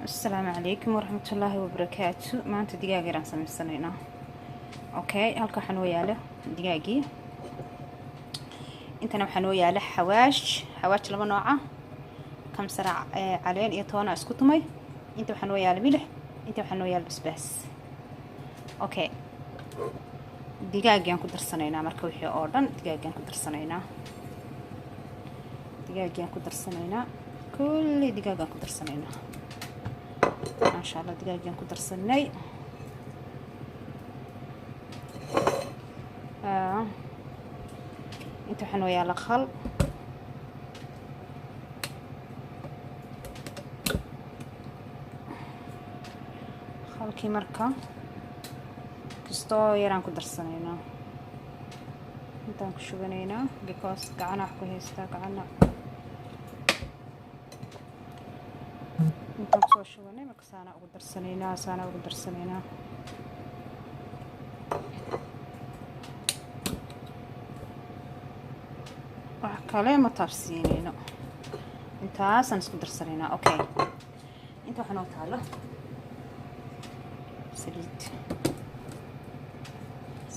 Asalaamu calaykum waraxmatullaahi wabarakaatu. Maanta digaag yaraan samaysanaynaa. Okay, halka waxaa noo yaala digaagii, intana waxaa noo yaala xawaash, xawaash laba nooca, kamsara caleen iyo toona isku tumay. Inta waxaa noo yaala milix, inta waxaa noo yaala basbaas. Okay, digaagiaan ku darsanaynaa. Marka wixii oo dhan digaagiaan ku darsanaynaa, digaagiaan ku darsanaynaa, kulli digaagaan ku darsanaynaa, maasha Allah. Digaagiaan ku darsanay. Inta waxaa noo yaala khal, khalkii marka kastoo yaraan ku darsanaynaa, intaan ku shubanaynaa, because gacana wax ku haystaa, gacana intaan kusoo shubanay. Marka saana ugu darsanaynaa, saana ugu darsanaynaa. Wax kale ma taabsiinayno, intaasaan isku darsanaynaa. Okay, inta waxaa noo taalo saliid,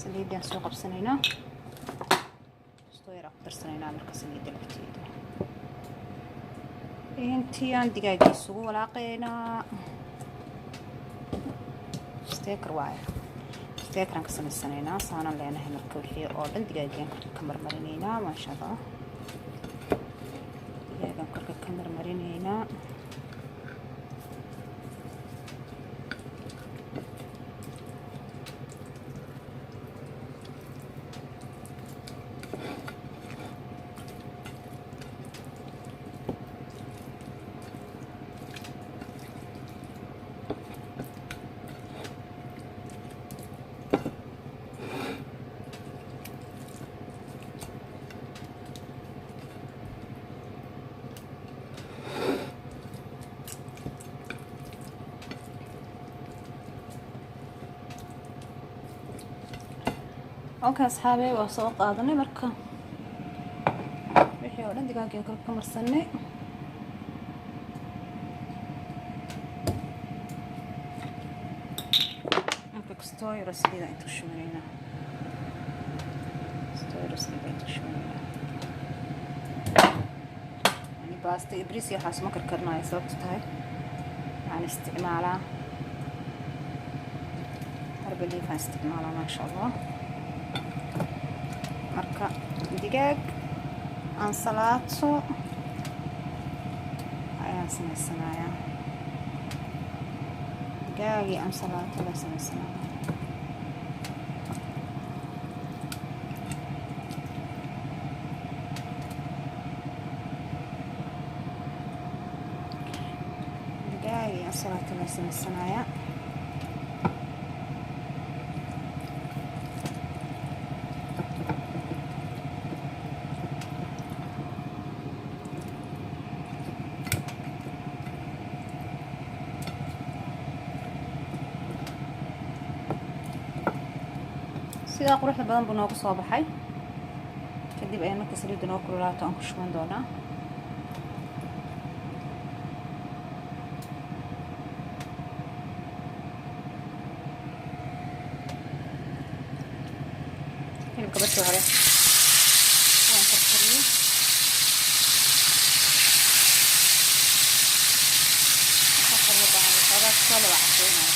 saliiddaan soo qabsanaynaa, kastoo yaraa ku darsanaynaa. Marka saliidda lafteeda intii aan digaagii isugu walaaqaynaa. Steaker waaye, steakeraan ka samaysanaynaa, saanaan leenahay. Marka wixii oo dhan digaagiaan korka ka marmarinaynaa, maasha Allah. Digaagaan korka ka marmarinaynaa. Okay asxaabe, waa soo qaadanay. Marka wixii oo dhan digaagiin kor ka marsanay. Marka kastoo yaro saliida inta shubanayna, kastoo yaro saliida inta shubanayna. Yani baasta iyo bariis iyo waxaas ma karkarinayo, sababto tahay waxaan isticmaalaa herbaliifaan isticmaalaa, maasha Allah. Marka digaag ansalaato ayaan samaysanayaa, digaagii ansalaato la sameysanaya. Digaagii ansalaato la sameysanayaa. Sidaa quruxda badan buu noogu soo baxay. Kadib ayaan marka saliidda noo kululaato aan ku shuban doonaa. Hilibka barkii hore waan karkariyey. Xoogaa soo waa caseynaya.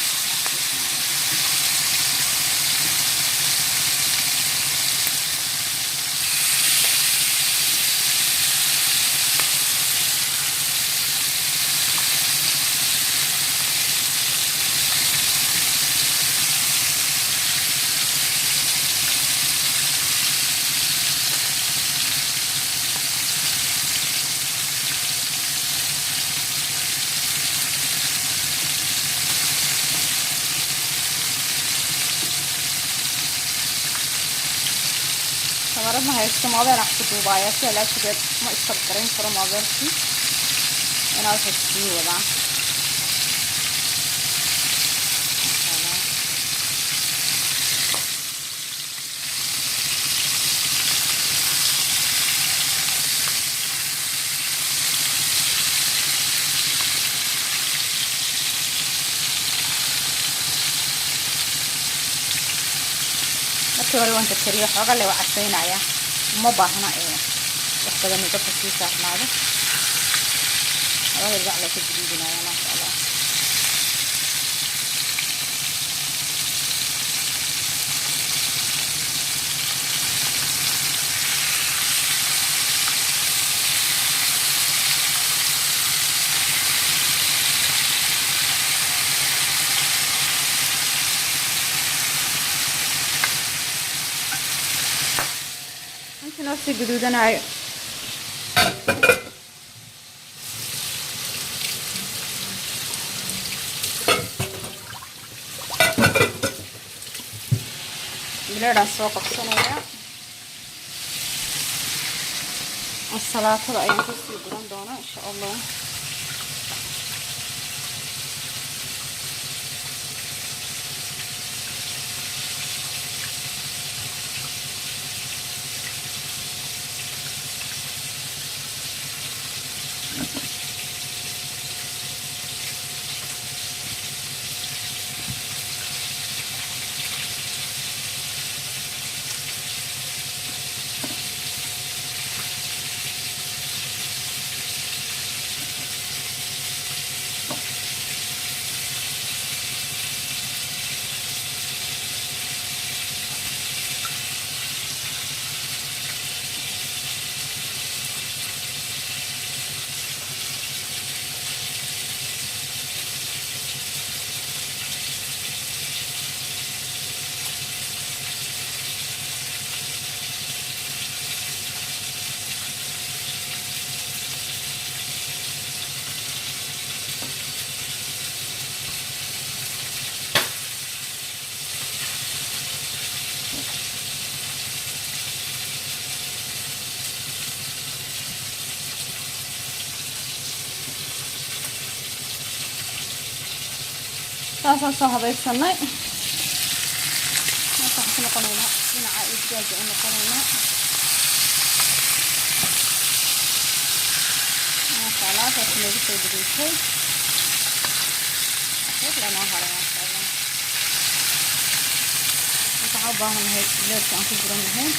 Kamarad ma haysto, mobile wax ku duubaaya, sida laajigeed ma istop garayn karo mobilkii inaa waxay sii wadaa, masha Allah. Markii hore waan karkariyo xooga le, waa casaynaya. Uma baahna ee wax badan uu dabka sii saarnaado. Labada dhinac la ka guduudinaya, maasha Allah. Inta noo sii guduudanayo, bileedhaan soo qabsanaya. Salaatada ayaan kusii guran doonaa, insha Allah. Saasaan soo habaysanay. Marka waxaan ku noqonaynaa dhinaca iyo digaaga u noqonaynaa. Maasha Allah, saas noogu soo gudaysay. Waxyar noo haray, maasha Allah. Marka waxaan u baahan nahay leerka aan ku guran lahayn.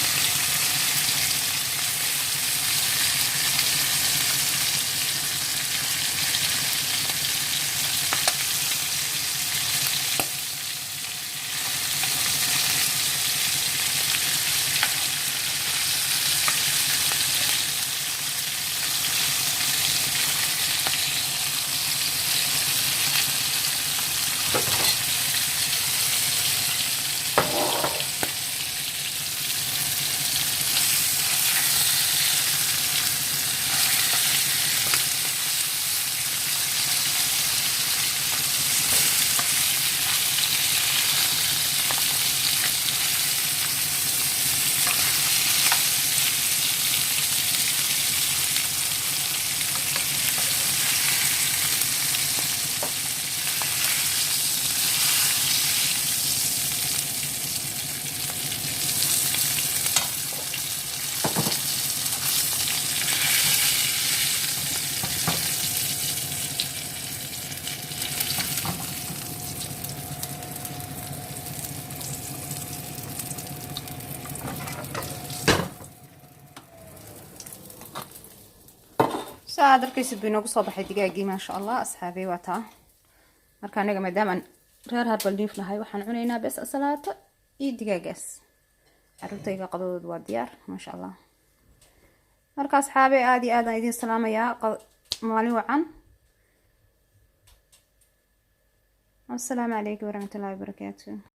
Saa aad arkaysid buu inoogu soo baxay digaagii, maasha Allah, asxaabey. Waa taa. Marka anaga maadaama reer Herbalife nahay, waxaan cunaynaa bes asalaato iyo digaagaas. Caruurtayga qadadooda waa diyaar, maasha Allah. Marka asxaabey, aada iyo aadaan idin salaamayaa. Maalin wacan. Assalaamu calaykum waraxmatullahi wabarakaatu.